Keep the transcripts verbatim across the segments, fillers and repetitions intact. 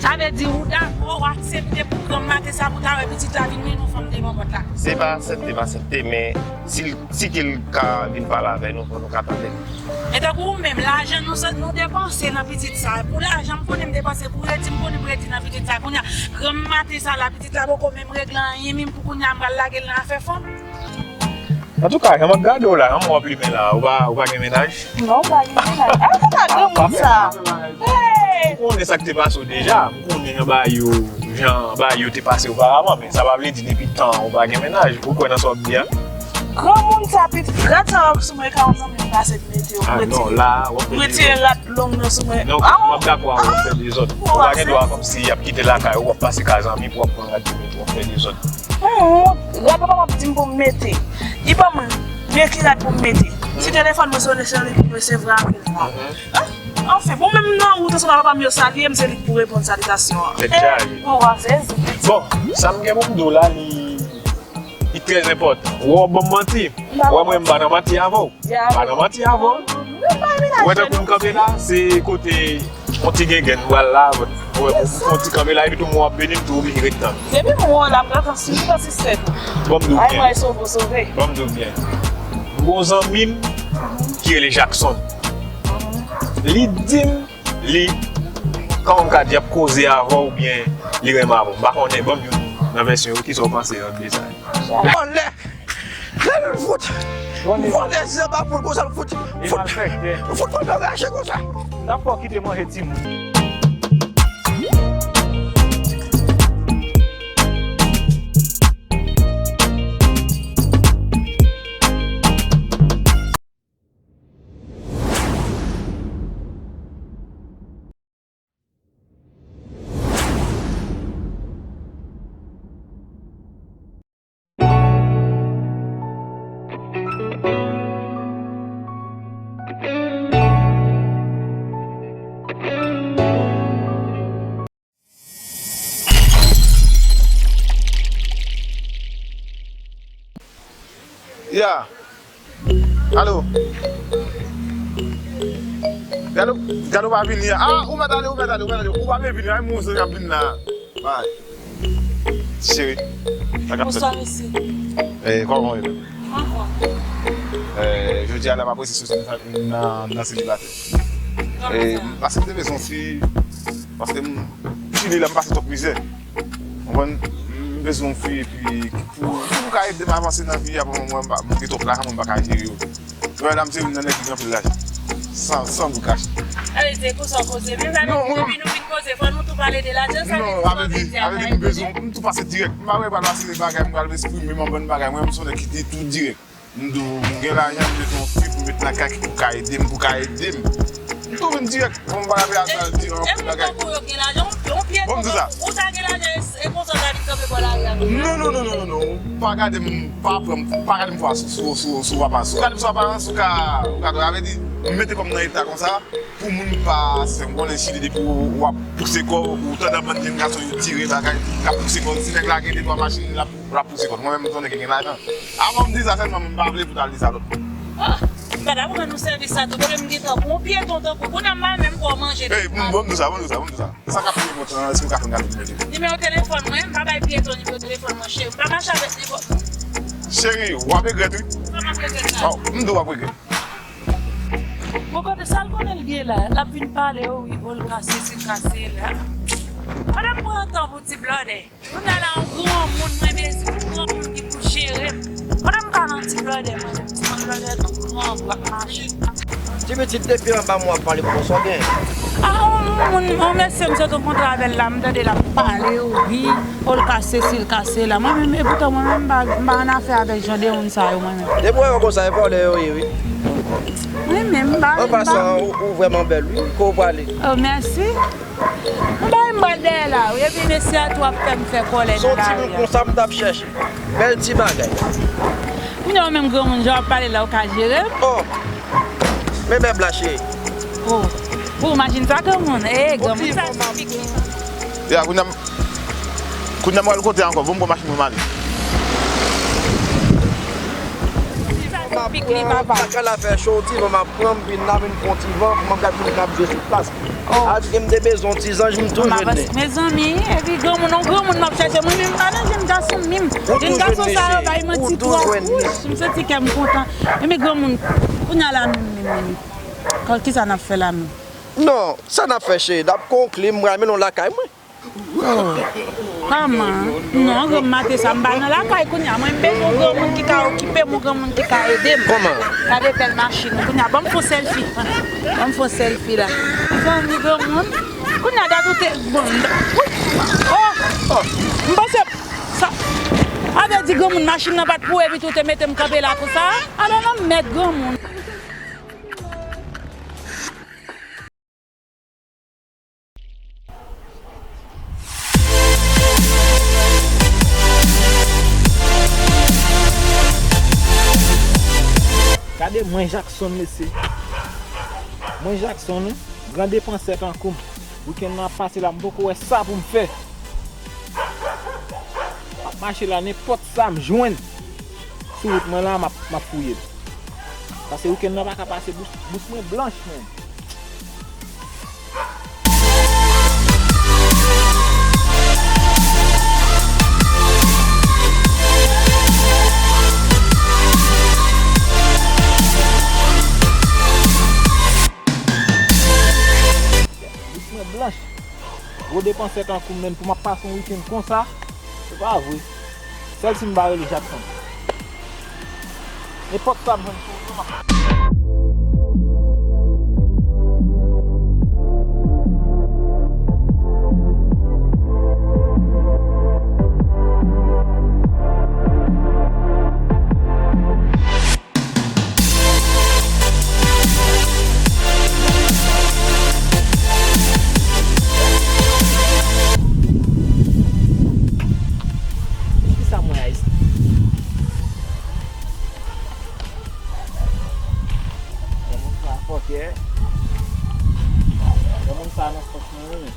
Sa vle di ou dakò, ou aksepte pou granm maten sa pou ta wè pitit la vin mennen yon fanm devan pòt la? Se pa aksepte, pa aksepte, men si l, si ke l ka vin pale avè nou, pou nou ka tande l. E tankou ou menm, lajan nou sot, nou depanse nan pitit sa. Pou lajan, m konnen m depanse, pou redi, m konnen m redi nan pitit sa. Kounye a, granm maten sa la, pitit la poko menm regle anyen, menm pou kounye a, m pral lage l nan afè fanm. Antouka, jan m ap gade w la, jan m wè w ap limen la, ou pa, ou pa gen mennaj? Non, m pa gen mennaj. Ah, kòman granmoun sa? Hey! M konnen sa k te pase w deja, m konnen jan bagay yo, jan bagay yo te pase oparavan, men sa pa vle di depi tan ou pa gen mennaj, ou kwè nan sa w ap di a? Granmoun sa, pitit, rad sa w sou mwen, ka yon zanmi m pase m mete w. Ah non, la, w ap fè dezòd. Retire rad long nan sou mwen. Non, m ap dakò avè w, w ap fè dezòd. Ou pa gen dwa kòmsi y ap kite lakay ou, w ap pase kay zanmi pou w ap pran rad pou mete w, w ap fè dezòd. Hum, rad papa m ap di m pou m mete. Li ban m men ki rad pou m mete. Si telefòn mwen sonnen, se li pou m resevwa apèl la. Ah, anfen, bon, menm nan wout ansanm ak papa m yo salye m, se li k pou reponn salitasyon an. Tèt chaje. Bon, sa m gen pou m di w la, li, li trè enpòtan. Ou wè w ap ban m manti. Ou wè mwen, m pa nan manti avè w. M pa nan manti avè w. Ou wè tankou m kanpe la, se kote yon ti gengèn m pral la, ou wè, m fè yon ti kanpe la, epi tou mwen w ap beni m tou, ou vin ret tann. Depi m wè w la, m pral tann sou ou, tann sistèm. Bon, m di w byen. Ay, mwen sove, sove. Bon, m di w byen. M gen yon zanmi m ki rele Jackson. Li di m, li, kòman m ka di, ap koze avè w oubyen li renmen avè w. M pa konnen, ban m youn nan vèsyon yo, kisa w panse de sa? Anlè! Lè nou fout! Vòlè zen pa fout konsa, nou fout! Fout! Nou fout fòm yo rache konsa! N ap fè w kite manje timoun. Ya. Alo. Gade, gade w pa vini a. Ah, ou mèt ale, ou mèt ale, ou mèt ale. Ou pa vle vini, ay, moun se k ap vin la. Bay. Cheri. Sa k ap fèt? Bonswa, mesye. Eh, kòman w ye menm? Anfòm. Eh, jodi a la, m ap resevwa nan, nan selibatè. Kòman sa? Eh, paske m te bezwen yon fi, paske m, chili la, m pase twòp mizè. Konprann? M bezwen yon fi, epi pou, pou ka ede m avanse nan vi a, bon, mwen, m pa, m gen twòp lajan, mwen, m pa ka jere yo. Wè, la, m se youn nan nèg ki gen anpil lajan. San, san goud kache. Ale, se konsa w koze. Men sa, depi nou vin koze, fò nou tou pale de lajan, sa vle di, m bezwen, m tou pase dirèk. M pa wè pral pase de bagay, m pral eksprime m an bann bagay. Mwen, m se yon nèg ki di tou dirèk. M di w, m gen lajan, m bezwen yon fi pou m met nan kay ki pou ka ede m, pou ka ede m. M tou vin dirèk. Bon, m pa raple a sa, di yon bagay. Bon, m di sa. Ou ta gen lajan, e, e konsa w ta vin kanpe bò lari a konsa? Non, non, non, non, non, non. Ou pa gade m, pa pran m, pa gade m fwa sou, sou, sou, sou aparans. Ou gade m sou aparans, ou ka, ou ka, sa vle di, m mete kò m nan eta konsa, pou moun pa, se, m konnen chili depi w, w ap pouse kò w, ou tande bann jenn gason yo tire bagay, k ap pouse kò, si nèg la gen de twa machin, l ap L ap pouse kò l. Mwen menm, m konnen ke gen lajan. Avan m di sa sèlman, men m pa vle pou t al di sa lòt moun. Ah, m pa t ap rann ou sèvis sa tou, kote m gentan pran yon pyeton tankou, kounye a m pa menm kwè w manje. Ey, bon, bon, m di sa, bon, m di sa, bon, m di sa. Sa k ap pi enpòtan an, èske w ka fè m gade nimewo telefòn? Nimewo telefòn mwen, m pa bay pyeton nimewo telefòn mwen, cheri. M pa mache avèk nenpòt moun. Cheri, w ap regrèt, wi. Kòman m regrèt la? Oh, m di w ap regrèt. Bon, kote sa l konnen l gen la? L ap vin pale, oh wi, oh, l kase, se kase la. Pandan m pran tan pou ti blòdè. Kounye a la, yon granmoun, mwen bezwen yon granmoun ki pou jere m. Pandan m pa nan ti blòdè, mwen, ti blòdè tou gran, bwat mache. Ti pitit, depi anba m w ap pale pou konsa w gen. Ah, yon moun, yon mesye m sot rankontre avè l la, m tande l ap pale, wi, oh, l kase si, l kase la. Mwen menm, epoutan mwen menm, m pa, m pa annafè avèk jan de moun sa yo, mwen menm. Depi w wè yo konsa, e vòlè yo ye, wi. Wi, men m pa, m pa. An pasan, ou, ou vrèman bèl, wi. Kote w prale? Oh, mèsi. M bay m bal dèyè la, wi, epi mesye a tou ap fè m fè kòlè nan lari a. Se yon timoun konsa m t ap chèche. Bèl ti bagay. Kounye a ou menm granmoun, jan w ap pale la, ou ka jere m? Oh! Men bèb la, cheri. Oh! Pou machin sa, granmoun. Eh, granmoun sa, ti pikin. Ya, kounye a m, kounye a m pral kote ankò, bon, m pran machin pou m ale. Pik li, papa. Lakay la fè cho, ti van m ap pran, m vin la, vin pran ti van, pou m ap gad moun k ap jwe sou plas. Oh. A di ke m te bezwen yon ti zanj, m tou jwenn li. Mezanmi, epi granmoun, yon granmoun m ap chèche, mwen menm pa nan jenn gason, menm. Jenn gason sa yo bay manti twòp. Wouch, m santi kè m kontan. Epi granmoun, kounye a la menm, menm, menm. Kisa n ap fè la menm? Non, sa n ap fè, cheri? N ap konkli, m pral mennen w lakay mwen. Oh. Kòman? Non, granm maten sa, m pa nan lakay kounye a. Mwen, m bezwen yon granmoun ki ka okipe m, yon granmoun ki ka ede m. Kòman? Gade bèl machin ou kounye a. Ban m fè yon sèlfi. Ban m fè yon sèlfi la. Zanmi granmoun. Kounye a, dat ou te, bon, m, wi. Oh! Oh! M panse sa, sa vle di granmoun, machin nan pa t pou ou, epi tou te mete m kanpe la konsa. Alò, nan mèd granmoun. Gade mwen Jackson, mesye. Mwen Jackson, wi. Gran depansè tankou m. Wikenn nan ap pase la, m poko wè sa pou m fè. M ap mache la, nenpòt sa m jwenn sou wout mwen la, m ap, m ap fouye l. Paske wikenn nan pa ka pase bous, bous mwen blanch, menm. Bous mwen blanch. Gwo depansè tankou m menm pou m ap pase yon wikenn konsa, se pa vre. Sèl si m pa rele Jackson. Nenpòt sa m jwenn sou wout mwen, m ap Kisa mwen a isit? Granmoun sa fòkè. Granmoun sa nan fòs mwen wi.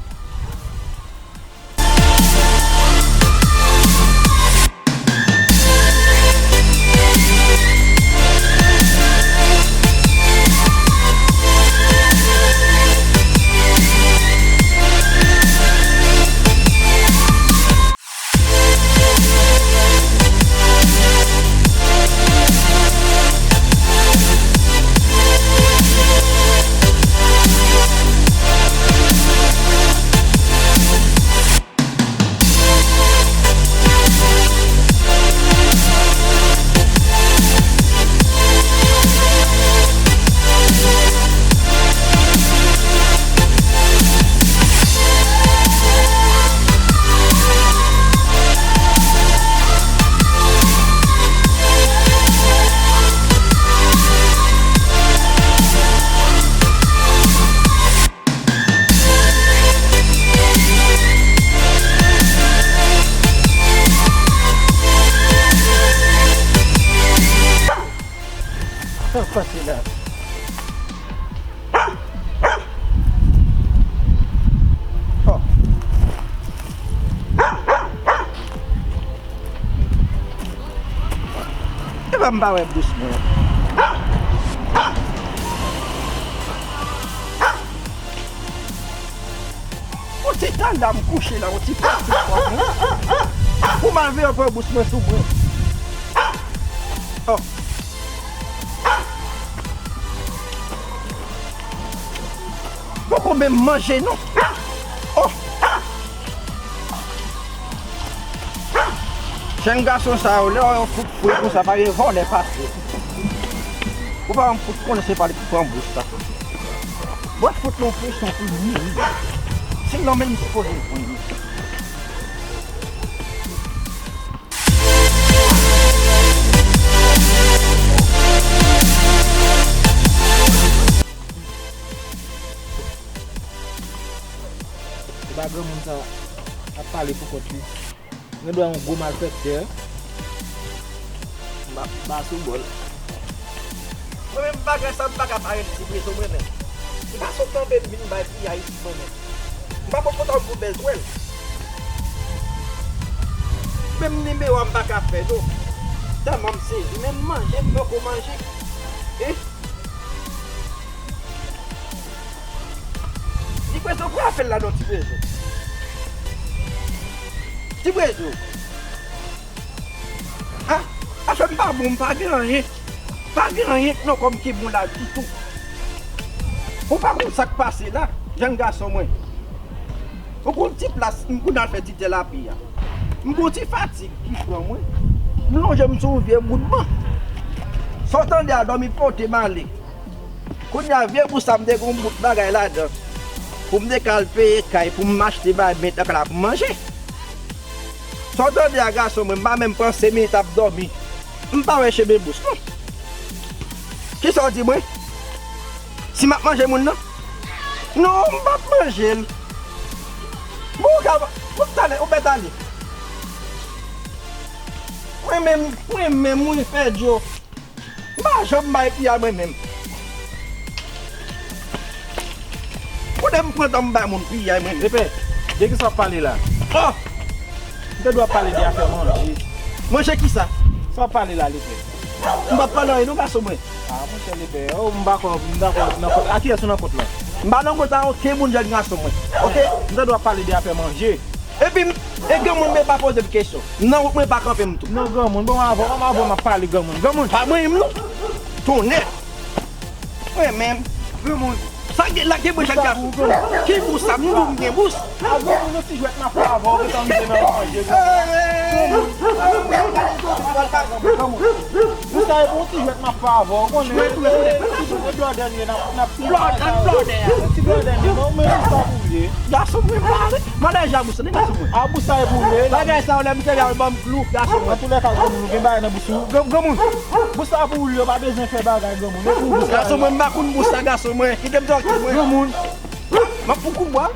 Sa pase la. Oh. Epa m pa wè bous mwen. Yon ti tanda m kouche la, yon ti pati kò mwen. Pou m al veye pran bous mwen sou mwen. Oh. Poko menm manje non. Oh. Jèn gason sa yo, lè yo fout fre konsa, pa gen vòlè pase. Ou pa fout konnen se pa li ki pran bous la. Bwè fout non pweson pou li. Se non menm sipoze l pran li. Se pa granmoun sa ap pale pou kont li. Gen dwa yon gwo malfektè. M ap ba sou bòl. Mwen menm bagay sa m pa ka parèt ti prezo mwen menm. M pa sot kanpe m vin bay piyay isit mwen menm. M pa konn kontan pou bezwen l. Menm nimewo a m pa ka fè non. Tèlman m sezi, menm manje m poko manje. Eh? Ti Prezo, pran afè l la non, Ti Prezo. Ti Prezo. Ah, afè m pa bon, m pa gen anyen. Pa gen anyen non kò m ki bon la ditou. Ou pa konn sa k pase la, jèn gason mwen. Ou konn ti plas m konn al fè ti tèlapi a. M gon ti fatig ki pran mwen. M lonje m sou yon vye bout ban. Sa w tande a, dòmi pote m ale. Kounye a, vye bous sa, m te gon bout bagay ladan pou m te ka al peye kay, pou m achte bay bèt nan kay la pou m manje. Sa w tande a, gason mwen, m pa menm pran senk minit ap dòmi. M pa wè chemen bous non. Kisa w di mwen? Si m ap manje moun nan? Non, m p ap manje l. Bon, ou ka, ou t ale, ou mèt ale. Mwen menm, mwen menm, mwen fè djo. M pa janm bay piyay mwen menm. Kote m pran tan m bay moun piyay mwen menm? Lepè, de kisa w ap pale la? Oh! M te dwe ap pale de afè manje. Manje kisa? Sa w ap pale la, Lepè? M p ap pale anyen non, gason mwen. Ah, monchè Lepè, oh, m pa kwè, m dakò nan kont. A kiyès ou nan kont lan? M pa nan kont a okenn moun, jèn gason mwen. Oke? M te dwe ap pale de afè manje. Epi m, e granmoun, mwen pa poze m kesyon. M nan wout mwen pa kanpe m tou. Non, granmoun, bon, avan, avan, avan m ap pale, granmoun. Granmoun. Pa mwen menm non. Tonnè. Mwen menm. Granmoun. Sa gen la, gen mwen, jèn gason. Ki bous sa? M di w m gen bous. A, granmoun, yon ti jwèt m ap fè avè w, gentan m te nan manje, granmoun. Granmoun. Granmoun. Pou sa e pou yon ti jwèt m ap fè avè w, ou konnen. Jwèt, jwèt, jwèt. Ti blòdè n ye, n ap, n ap. Blòdè, blòdè a. Ti blòdè n ye, non, men bous sa pou w ye. Gason mwen pale. Mande jan bous sa, gason mwen. A, bous sa e pou w ye. Bagay sa, lè m sèvi a, ban m klou, gason mwen. Antoulèka, granmoun, ou gen bagay nan bous ou. Gran-, granmoun, bous sa pou w ye, ou pa bezwen fè bagay, granmoun. E pou bous sa. Gason mwen, m pa konn bous sa, gason mwen. Kite m trankil, mwen. Granmoun. M ap pou koubwa.